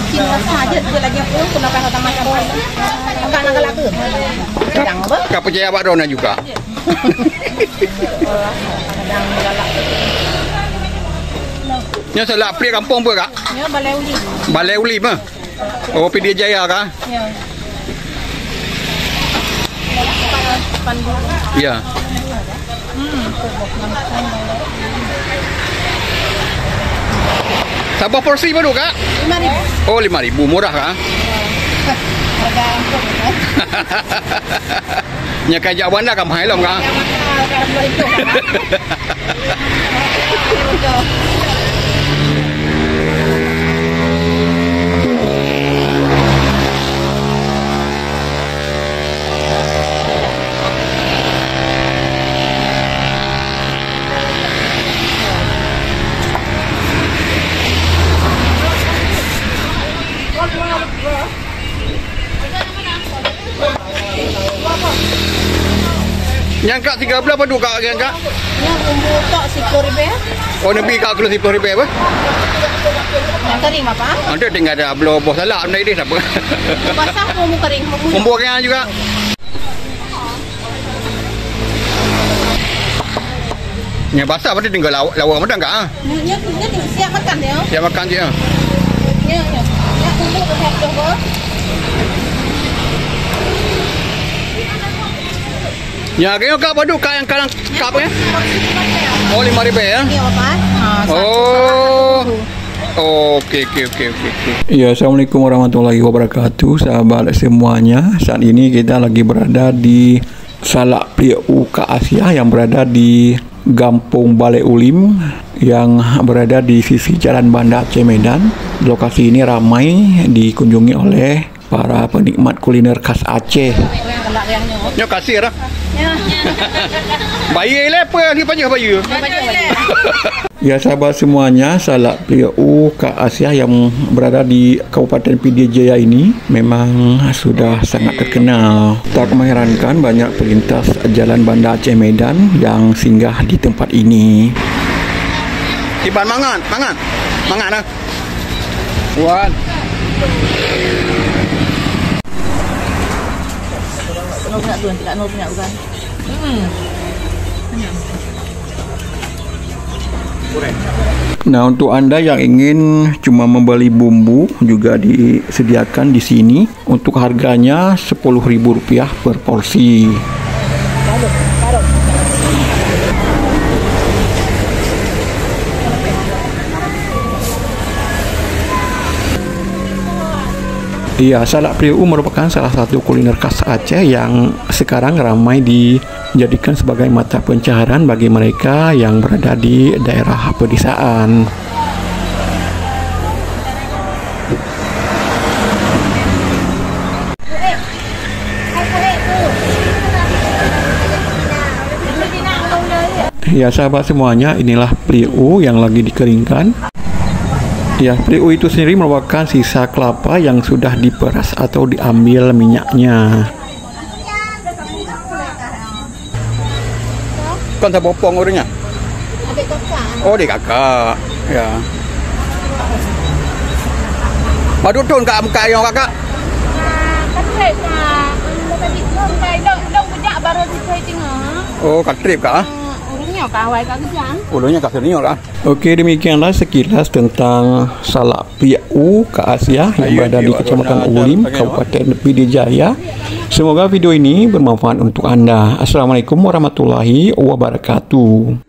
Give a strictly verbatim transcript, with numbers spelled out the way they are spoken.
Cina saja tu lagi pun kena pasal taman kampung. Agak nak galak tu. Sedang apa? Ka percaya bak droeneuh juga. Nyoe salak pliek gampông peue, Kak? Nyoe Balai Ulim. Balai Ulim, ah? Oh, Pidie Jaya kah? Ya. Ya. Hmm. Saboh porsi baru, Kak? Lima ribu. Oh, lima ribu, murah, Kak? Ya. Harga ampun, ya. Nyoe ka jak Banda ka mahai lom, Kak? Ya, mahai, Kak, dua ribu, Kak. Nyang kak tiga belas padum kak nyang kak? Nyang bumbu tok siplôh ribèe. Oh, neubi kak kilo siplôh ribèe apa? Nyang kering apa? Ada tinggal ada bloe boh salak benda ini siapa? Basah bumbu kering, bumbu. Bumbu kering juga. Nyang basah berarti tinggal lawa, lawa madan kak ah. Nyoe, nyoe, nyoe siap makan nyoe. Siap makan je ah. Nyoe, nyoe. Nyoe bumbu dah siap dah. Ya, kayaknya kak padu kak yang kalang kap ya? Oh, lima ribu ya? Iya, Pak. Ha, satu salad, satu bumbu. Oke, oke, oke, oke, oke. Ya, assalamualaikum warahmatullahi wabarakatuh, sahabat semuanya. Saat ini kita lagi berada di Salak Pliek U Kak Asiah yang berada di Gampông Balai Ulim yang berada di sisi Jalan Banda Aceh Medan. Lokasi ini ramai dikunjungi oleh para penikmat kuliner khas Aceh. Nyoe kasih lah. Ya. Bayar le apa ni, payah bayar. Ya, sahabat semuanya, Salak Pliek U Kak Asiah yang berada di Kabupaten Pidie Jaya ini memang sudah sangat terkenal. Tak mengherankan, banyak pelintas jalan Banda Aceh Medan yang singgah di tempat ini. Iban mangat, mangat. Mangat lah. Wan. Nol punya tu, nanti kat nol punya bukan. Hmm. Nah, untuk Anda yang ingin cuma membeli bumbu, juga disediakan di sini. Untuk harganya sepuluh ribu rupiah per porsi. Iya, salak Pliek U merupakan salah satu kuliner khas Aceh yang sekarang ramai dijadikan sebagai mata pencaharian bagi mereka yang berada di daerah pedesaan. Ya, sahabat semuanya, inilah pliek u yang lagi dikeringkan. Ya, pliek u itu sendiri merupakan sisa kelapa yang sudah diperas atau diambil minyaknya. Kon saboh pong ureueng nyan? Adik kakak. Oh, adik kakak. Ya. Padub thon kak meukat nyoe kakak? Ah, ka trép, ah, tadi lôn ka idong, idong bujak baru sipai teungoh. Oh, ka trép kak ah? Ah, ureueng nyoe ka awai ka geujak. Ureueng nyoe ka senior kak ah? Oke, demikianlah sekilas tentang salak pliek u Kak Asiah yang berada di Kecamatan Ulim, Kabupaten Pidie Jaya. Semoga video ini bermanfaat untuk Anda. Assalamualaikum warahmatullahi wabarakatuh.